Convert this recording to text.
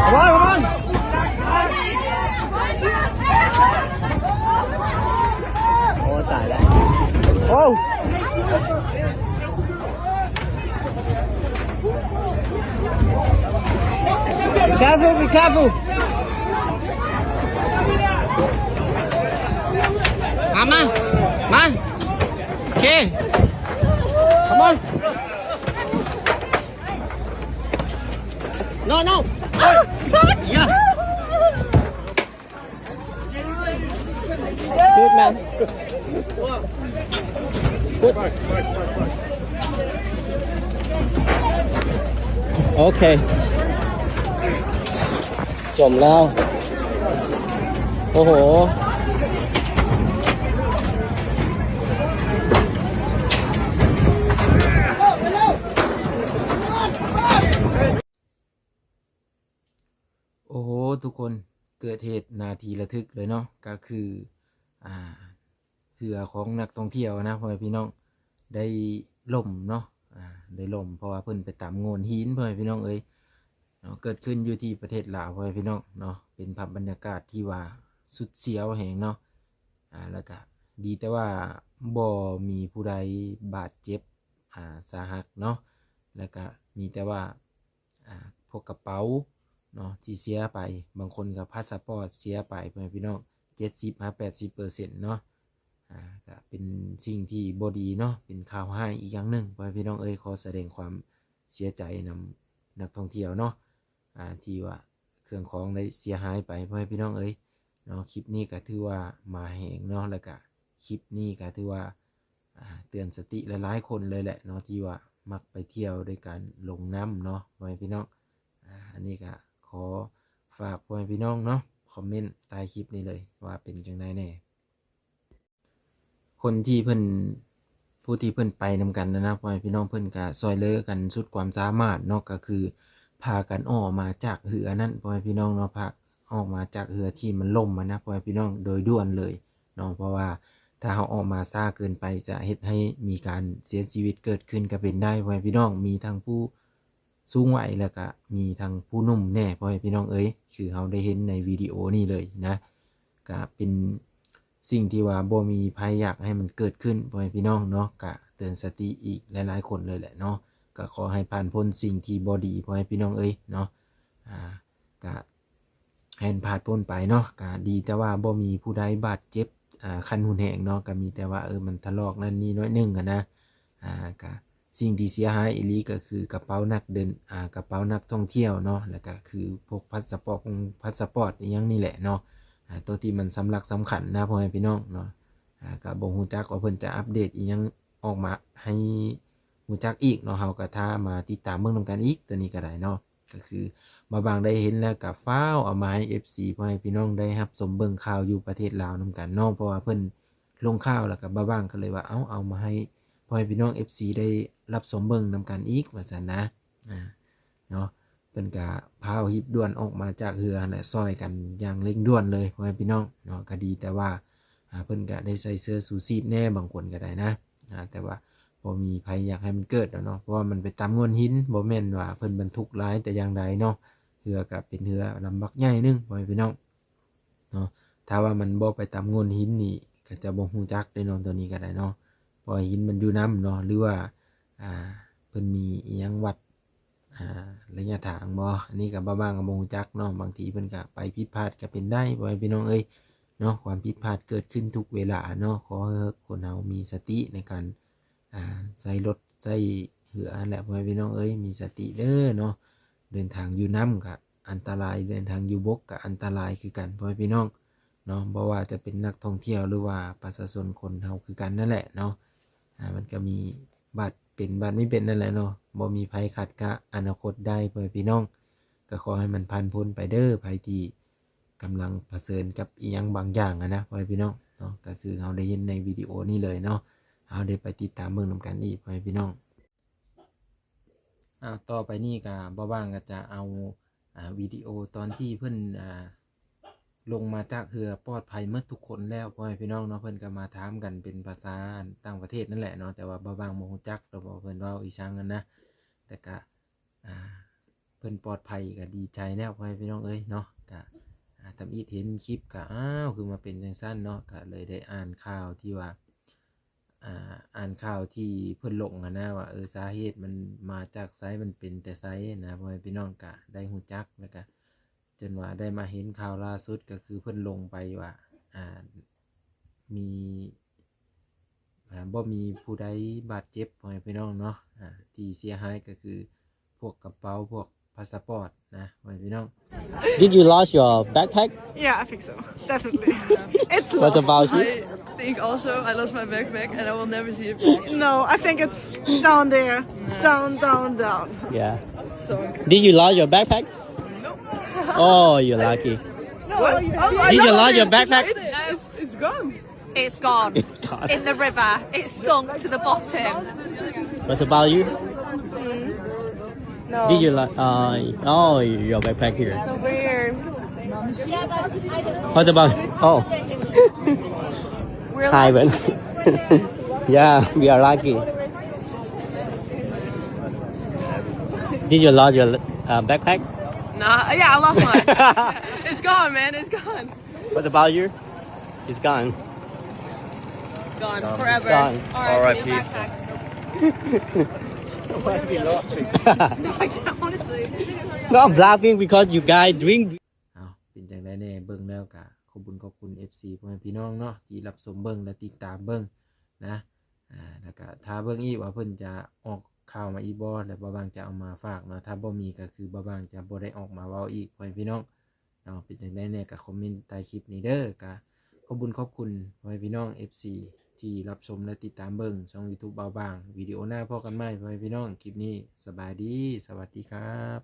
Come on, come on. ໂອ້ ຕາຍແລ້ວ ໂອ້ Be careful, be careful. ມາ ມາ ມາ ໂອເຄ Come on. No, no. Yeah. Good, man. Good. ໂອເຄ ຈົມແລ້ວ ໂອ້ໂຫ. ໂອ້ໂຫ ທຸກຄົນ ເກີດເຫດໜ້າທີ່ລະທຶກເລີຍເນາະ ກໍຄື ອ່າ ເຮືອຂອງນັກທ່ອງທ່ຽວນະ ພໍ່ແມ່ພີ່ນ້ອງ ໄດ້ລົ້ມເນາະ ອ່າ ໄດ້ລົ້ມ ເພາະວ່າເພິ່ນໄປຕຳໂງ່ນຫີນ ພໍ່ແມ່ພີ່ນ້ອງເອີຍເນາະ. ເກີດຂຶ້ນຢູ່ທີ່ປະເທດລາວ ພໍ່ແມ່ພີ່ນ້ອງເນາະ ເປັນພາບບັນຍາກາດທີ່ວ່າສຸດສຽວແຮງເນາະ ອ່າ ແລ້ວກະດີແຕ່ວ່າບໍ່ມີຜູ້ໃດບາດເຈັບ ອ່າ ສາຫັດເນາະ ແລ້ວກະມີແຕ່ວ່າ ອ່າ ພວກກະເປົາເນາະທີ່ເສຍໄປ ບາງຄົນກໍພາສະປອດເສຍໄປ ພໍ່ແມ່ພີ່ນ້ອງ ເຈັດສິບຫາແປດສິບເປີເຊັນເນາະ ອ່າ ກໍເປັນສິ່ງທີ່ບໍ່ດີເນາະ ເປັນຂ່າວຮ້າຍອີກຢ່າງໜຶ່ງ ພໍ່ແມ່ພີ່ນ້ອງເອີຍ. ຂໍສະແດງຄວາມເສຍໃຈນຳນັກທ່ອງທ່ຽວເນາະ ອ່າ ທີ່ວ່າເຄື່ອງຂອງໄດ້ເສຍຫາຍໄປ ພໍ່ແມ່ພີ່ນ້ອງເອີຍເນາະ. ຄລິບນີ້ກໍຖືວ່າມາແຮງເນາະ ແລ້ວກະຄລິບນີ້ກໍຖືວ່າ ອ່າ ເຕືອນສະຕິຫຼາຍໆຄົນເລີຍແຫຼະເນາະ ທີ່ວ່າມັກໄປທ່ຽວໂດຍການລົງນ້ຳເນາະ ພໍ່ແມ່ພີ່ນ້ອງ. ອ່າ ອັນນີ້ກໍຂໍຝາກພໍ່ແມ່ພີ່ນ້ອງເນາະ ຄອມເມັນໃຕ້ຄລິບນີ້ເລີຍວ່າເປັນຈັ່ງໃດແດ່. ຄົນທີ່ເພິ່ນ ຜູ້ທີ່ເພິ່ນໄປນຳກັນນະນະ ພໍ່ແມ່ພີ່ນ້ອງ ເພິ່ນກະຊ່ວຍເຫຼືອກັນສຸດຄວາມສາມາດເນາະ ກະຄືພາກັນອອກມາຈາກເຮືອນັ້ນ ພໍ່ແມ່ພີ່ນ້ອງເນາະ ພາອອກມາຈາກເຮືອທີ່ມັນລົ້ມຫັ້ນນະ ພໍ່ແມ່ພີ່ນ້ອງ ໂດຍດ່ວນເລີຍເນາະ ເພາະວ່າຖ້າເຮົາອອກມາຊ້າເກີນໄປ ຈະເຮັດໃຫ້ມີການເສຍຊີວິດເກີດຂຶ້ນກະເປັນໄດ້ ພໍ່ແມ່ພີ່ນ້ອງ. ມີທັງຜູ້ ສູງໄວ ແລ້ວກະມີທັງຜູ້ໜຸ່ມແດ່ ພໍ່ແມ່ພີ່ນ້ອງເອີຍ ຄືເຮົາໄດ້ເຫັນໃນວິດີໂອນີ້ເລີຍນະ ກະເປັນສິ່ງທີ່ວ່າບໍ່ມີໃຜຢາກໃຫ້ມັນເກີດຂຶ້ນ ພໍ່ແມ່ພີ່ນ້ອງເນາະ. ກະເຕືອນສະຕິອີກຫຼາຍໆຄົນເລີຍແຫຼະເນາະ ກະຂໍໃຫ້ຜ່ານພົ້ນສິ່ງທີ່ບໍ່ດີ ພໍ່ແມ່ພີ່ນ້ອງເອີຍເນາະ ອ່າ ກະ ໃຫ້ມັນຜ່ານພົ້ນໄປເນາະ. ກະດີແຕ່ວ່າບໍ່ມີຜູ້ໃດບາດເຈັບ ອ່າ ຂັ້ນຮຸນແຮງເນາະ ກະມີແຕ່ວ່າ ເອີ ມັນຖະລອກນັ້ນນີ້ໜ້ອຍໜຶ່ງຫັ້ນນະ. ອ່າ ກະສິ່ງທີ່ເສຍຫາຍອີ່ຫຼີກະຄືກະເປົານັກເດີນ ອ່າ ກະເປົານັກທ່ອງທ່ຽວເນາະ ແລ້ວກະຄືພວກພາສະປອດ ພາສະປອດອີ່ຫຍັງນີ້ແຫຼະເນາະ ອ່າ ໂຕທີ່ມັນສຳລັກສຳຄັນນະ ພໍ່ແມ່ພີ່ນ້ອງເນາະ. ອ່າ ກະບໍ່ຮູ້ຈັກວ່າເພິ່ນຈະອັບເດດອີ່ຫຍັງອອກມາໃຫ້ຮູ້ຈັກອີກເນາະ ເຮົາກະຖ້າມາຕິດຕາມເບິ່ງນຳກັນອີກ ໂຕນີ້ກະໄດ້ເນາະ. ກະຄືບ່າວບາງໄດ້ເຫັນແລ້ວກະຟ້າວເອົາມາໃຫ້ເອັຟຊີ ພໍ່ແມ່ພີ່ນ້ອງໄດ້ຮັບຊົມເບິ່ງຂ່າວຢູ່ປະເທດລາວນຳກັນເນາະ ເພາະວ່າເພິ່ນລົງຂ່າວ ແລ້ວກະບ່າວບາງກະເລີຍວ່າ ເອົາ ເອົາມາໃຫ້ພໍ່ແມ່ພີ່ນ້ອງເອັຟຊີໄດ້ຮັບຊົມເບິ່ງນຳກັນອີກວ່າຊັ້ນນະ ອ່າ ເນາະ. ເພິ່ນກະພາວຮີບດ່ວນອອກມາຈາກເຮືອຫັ້ນແຫຼະ ຊ່ອຍກັນຢ່າງເລັ່ງດ່ວນເລີຍ ພໍ່ແມ່ພີ່ນ້ອງເນາະ. ກະດີແຕ່ວ່າ ອ່າ ເພິ່ນກະໄດ້ໃສ່ເສື້ອຊູຊີບແດ່ ບາງຄົນກະໄດ້ນະ ອ່າ ແຕ່ວ່າບໍ່ມີໃຜຢາກໃຫ້ມັນເກີດດອກເນາະ ເພາະວ່າມັນໄປຕຳໂງ່ນຫີນ ບໍ່ແມ່ນວ່າເພິ່ນບັນທຸກຫຼາຍແຕ່ຢ່າງໃດເນາະ. ເຮືອກະເປັນເຮືອລຳບັກໃຫຍ່ໜຶ່ງ ພໍ່ແມ່ພີ່ນ້ອງເນາະ. ຖ້າວ່າມັນບໍ່ໄປຕຳໂງ່ນຫີນນີ້ ກະຈະບໍ່ຮູ້ຈັກເດ້ເນາະ ໂຕນີ້ກະໄດ້ເນາະ ເພາະວ່າຫີນມັນຢູ່ນຳເນາະ ຫຼືວ່າ ອ່າ ເພິ່ນມີອີ່ຫຍັງວັດ ອ່າ ໄລຍະທາງບໍ່ ອັນນີ້ກະບ່າວບາງກະບໍ່ຮູ້ຈັກເນາະ. ບາງທີເພິ່ນກະໄປຜິດພາດກະເປັນໄດ້ ພໍ່ແມ່ພີ່ນ້ອງເອີຍເນາະ. ຄວາມຜິດພາດເກີດຂຶ້ນທຸກເວລາເນາະ ຂໍໃຫ້ຄົນເຮົາມີສະຕິໃນການ ອ່າ ໃຊ້ລົດໃຊ້ເຮືອຫັ້ນແຫຼະ ພໍ່ແມ່ພີ່ນ້ອງເອີຍ ມີສະຕິເດີເນາະ. ເດີນທາງຢູ່ນ້ຳກະອັນຕະລາຍ ເດີນທາງຢູ່ບົກກະອັນຕະລາຍຄືກັນ ພໍ່ແມ່ພີ່ນ້ອງເນາະ. ບໍ່ວ່າຈະເປັນນັກທ່ອງທ່ຽວ ຫຼືວ່າປະຊາຊົນຄົນເຮົາຄືກັນນັ້ນແຫຼະເນາະ. ອ່າ ມັນກະມີບາດເປັນບາດມີເປັນນັ້ນແຫຼະເນາະ ບໍ່ມີໃຜຄາດກະອະນາຄົດໄດ້ ພໍ່ແມ່ພີ່ນ້ອງ. ກະຂໍໃຫ້ມັນຜ່ານພົ້ນໄປເດີ ໃຜທີ່ກຳລັງປະເຊີນກັບອີ່ຫຍັງບາງຢ່າງຫັ້ນນະ ພໍ່ແມ່ພີ່ນ້ອງເນາະ. ກະຄືເຮົາໄດ້ເຫັນໃນວິດີໂອນີ້ເລີຍເນາະ ເຮົາໄດ້ໄປຕິດຕາມເບິ່ງນຳກັນອີກ ພໍ່ແມ່ພີ່ນ້ອງ. ອ່າ ຕໍ່ໄປນີ້ກະບ່າວບາງກະຈະເອົາ ອ່າ ວິດີໂອຕອນທີ່ເພິ່ນ ອ່າ ລົງມາຈາກເຮືອປອດໄພໝົດທຸກຄົນແລ້ວ ພໍ່ແມ່ພີ່ນ້ອງເນາະ. ເພິ່ນກະມາຖາມກັນເປັນພາສາຕ່າງປະເທດນັ້ນແຫຼະເນາະ ແຕ່ວ່າບ່າວບາງບໍ່ຮູ້ຈັກ ຫຼືວ່າເພິ່ນເວົ້າອີ່ຫຍັງຫັ້ນນະ ແຕ່ກະ ອ່າ ເພິ່ນປອດໄພກໍດີໃຈແລ້ວ ພໍ່ແມ່ພີ່ນ້ອງເອີຍເນາະ. ກະ ອາ ທຳອິດເຫັນຄລິບກະ ອ້າວ ຄືມາເປັນຈັ່ງຊັ້ນເນາະ. ກະເລີຍໄດ້ອ່ານຂ່າວທີ່ວ່າ ອ່າ ອ່ານຂ່າວທີ່ເພິ່ນລົງຫັ້ນນະ ວ່າ ເອີ ສາເຫດມັນມາຈາກໃສ ມັນເປັນແຕ່ໃສນະ ພໍ່ແມ່ພີ່ນ້ອງກະໄດ້ຮູ້ຈັກ. ແລ້ວກະຈົນວ່າໄດ້ມາເຫັນຂ່າວລ່າສຸດ ກໍຄືເພິ່ນລົງໄປວ່າ ອ່າ ມີ ອ່າ ບໍ່ມີຜູ້ໃດບາດເຈັບ ພໍ່ແມ່ພີ່ນ້ອງເນາະ. ອ່າ ທີ່ເສຍຫາຍກໍຄືພວກກະເປົາ ພວກພາສະປອດນະ ພໍ່ແມ່ພີ່ນ້ອງ. Did you lost your backpack? Yeah, I think so. Definitely. It's What lost. about you? I think also I lost my backpack and I will never see it back. No, I think it's down there. Down, down, down. Yeah. So Did you lost your backpack? Oh, you're lucky. No, Did you lost your backpack? It's, it's, it's gone. It's gone. It's gone. In the river. It sunk to the bottom. What about you? No. Did you lo- uh, oh, your backpack here. It's over here. What about? Oh. We're Hi, lucky. man. Yeah, we are lucky. Did you lost your uh, backpack? Nah, yeah, I lost mine. It's gone, man. It's gone. What about you? It's gone. Gone Gone. forever. It's gone. R I P. R I P. Backpack. Why are you laughing? No, I can't, honestly. No, I'm laughing because you guys drink. ເອົ້າ ເປັນຈັ່ງໃດແດ່ ເບິ່ງແລ້ວກະຂອບບຸນຂອບຄຸນ ເອັຟຊີ ພໍ່ແມ່ພີ່ນ້ອງເນາະ ທີ່ຮັບຊົມເບິ່ງ ແລະ ຕິດຕາມເບິ່ງນະ. ອ່າ ແລ້ວກະຖ້າເບິ່ງອີກວ່າເພິ່ນຈະອອກຂ່າວມາອີກບໍ່ ແລະ ບ່າວບາງຈະເອົາມາຝາກເນາະ. ຖ້າບໍ່ມີກໍຄືບ່າວບາງຈະບໍ່ໄດ້ອອກມາເວົ້າອີກ ພໍ່ແມ່ພີ່ນ້ອງເນາະ. ເປັນຈັ່ງໃດແດ່ກໍຄອມເມັນໃຕ້ຄລິບນີ້ເດີ. ກະຂອບບຸນຂອບຄຸນພໍ່ແມ່ພີ່ນ້ອງ ເອັຟຊີ ທີ່ຮັບຊົມ ແລະ ຕິດຕາມເບິ່ງຊ່ອງ YouTube ບ່າວບາງ. ວິດີໂອໜ້າພໍ້ກັນໃໝ່ ພໍ່ແມ່ພີ່ນ້ອງ. ຄລິບນີ້ສະບາຍດີ ສະຫວັດດີຄັບ.